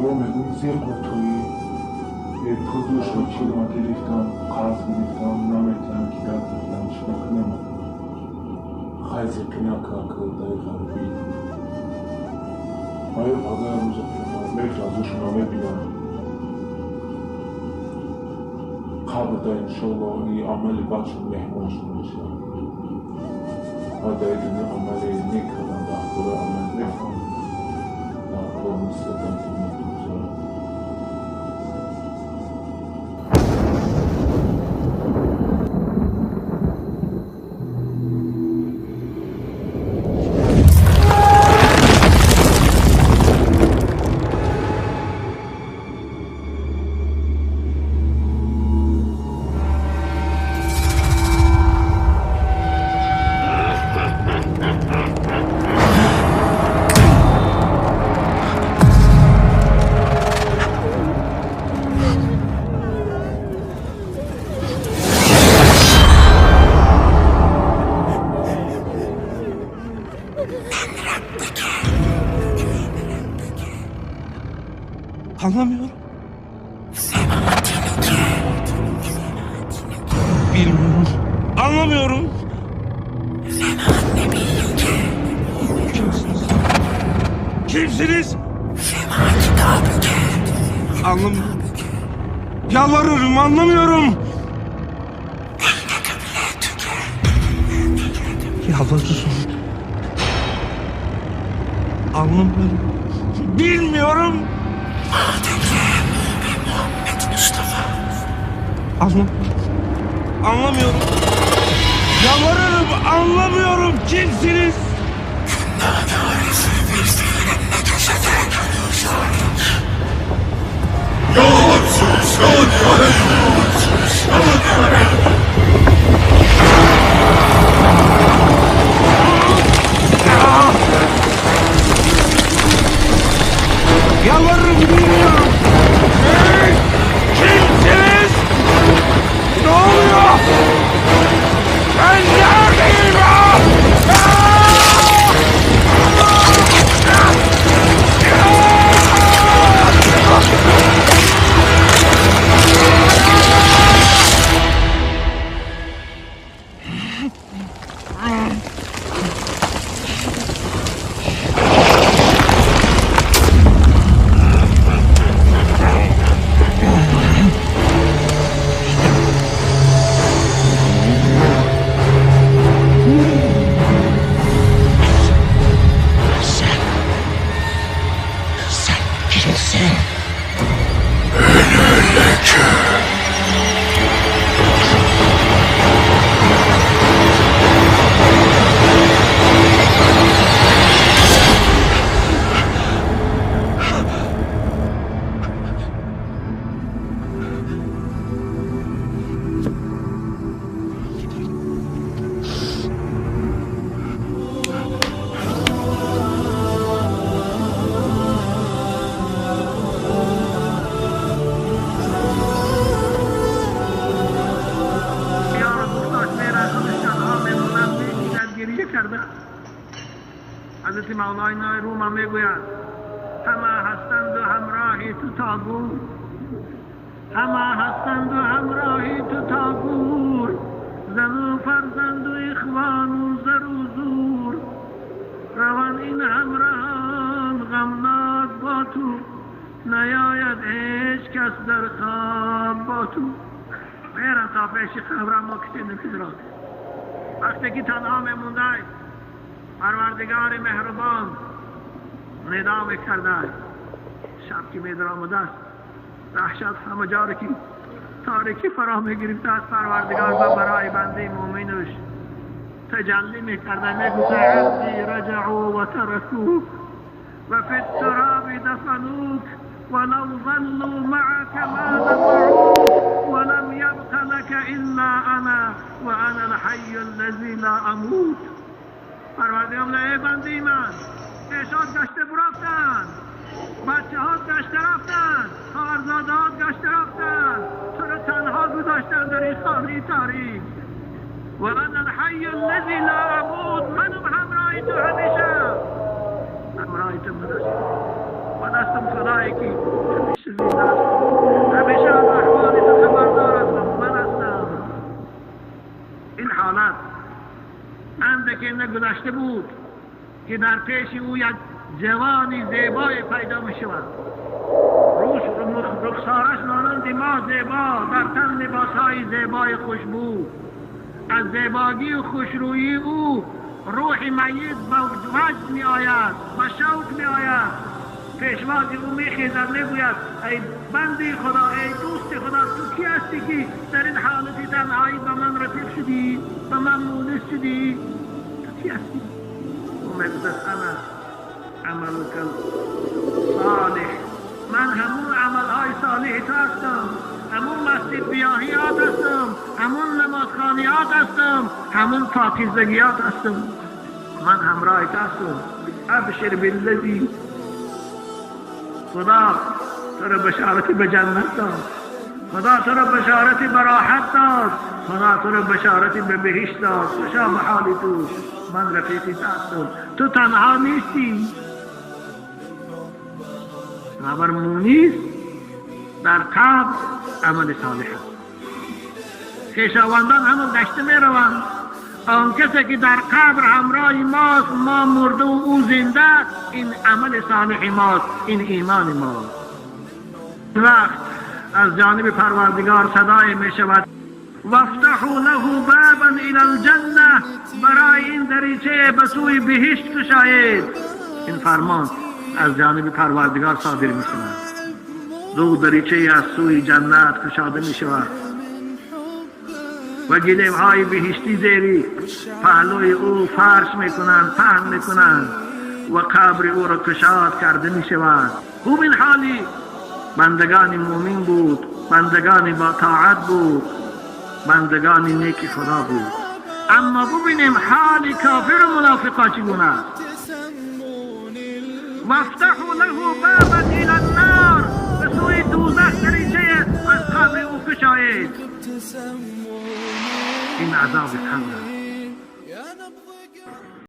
Бо мегӯм зиқ туи пул дошт, чӣ ман гирифтам, қарз гирифтам, наметавонам ки гап бихӯрам, чӣ кунем? Хай зиқӣ накард даи ғарибӣ. Оё пагоҳ рӯза қиёмат мефразушона мебинам. Қабр да иншоллоҳ и амали бадшон меҳмоншон мешавад. Ва дар дунё амали нек кардан дар кори амал мефаҳмам. Дар кор нисбатан ки мегузорам. Anlamıyorum. Bilmiyorum. Anlamıyorum. Kimsiniz? Kimsiniz? Anlamıyorum. Yalvarırım, anlamıyorum. Yalvarırım. Anlamıyorum. Bilmiyorum. Anlamıyorum. Anlamıyorum. Yalvarırım, anlamıyorum. Kimsiniz? Yalvarırım, bilmiyorum. Kimsiniz? Ne oluyor? Ben neredeyim ya? Sen kimsin? حضرت مولانا روم میگوید همه هستند و همراه تو تاگور، همه هستند و همراه تو تاگور، زن و فرزند و اخوان و زر و زور، روان این همراهان غمناک با تو، نیاید هیچ کس در خواب با تو. میرن تا پیش قبرم ما کسی نمیدرد. وقتی که تنها میمونده پروردگار مهربان ندا میکرده. شب که میدر آمده است وحشت همه جا که تاریکی فرا میگرفته است، پروردگار و برای بنده مؤمنش تجلی میکرده، میگفته عبدی رجعوا و ترکوک و فی التراب دفنوک ولو ظلوا معك ما نفعوك ولم يبق لك الا انا وانا الحي الذي لا اموت. پروردگار ای بنده من، ایشان گشته برفتن، بچه ها گشته رفتن، خواهرزاده ها گشته رفتن، تو رو تنها گذاشتن در این خانه تاریک. و انا الحی الذی لا اموت، منم همراه تو همیشه، همراه تو بودم. و دست هستم، خدایی که همیشه زنده است، همیشه از احوال تو خبردار هستم، من هستم. این حالت اندکی نگذشته بود که در پیش او یک جوانی زیبای پیدا می شود. رخسارش مانند ما زیبا، در تن لباسهای زیبای خوشبو. از زیبایی و خوشرویی او روح میت به وجد می آید، به شوق می آید. پیشواز او می خیزد، می گوید ای بندی خدا، ای دوست خدا، تو کی هستی که در این حالت تنهایی به من رفیق شدی، به من مونس شدی؟ تو کی هستی؟ او می گوید انا عملک صالح، من همون عملهای صالح تو هستم، همون مسجد بیاهیات هستم، همون نمازخانیات هستم، همون پاکیزگیات هستم، من همراه تو هستم. ابشر بالذی، خدا تو را بشارتی به جنت داد، خدا تو را بشارتی به راحت داد، خدا تو را بشارتی به بهشت داد. خوشا به حال تو، من رفیقی تو هستم، تو تنها نیستی. خبر مونیس در قبر عمل صالح است. خویشاوندان همه گشته می روند. آن کسی که در قبر همراه ماست، ما مرده و او زنده، این عمل صالح ماست، این ایمان ماست. وقت از جانب پروردگار صدای می شود وافتحوا له بابا الى الجنه، برای این دریچه به سوی بهشت گشایید. این فرمان از جانب پروردگار صادر می شود. دو دریچه از سوی جنت گشاده می شود و گلیم های بهشتی زیری پهلوی او فرش می کنند، پهن می کنند و قبر او را کشاد کرده می شود. خوب این حالی بندگان مؤمن بود، بندگان با طاعت بود، بندگان نیک خدا بود. اما ببینیم حال کافر و منافقا چگونه است. وافتحوا له بابا الى النار، به سوی دوزخ دریچه از قبر او گشایید. این عذاب قبر است.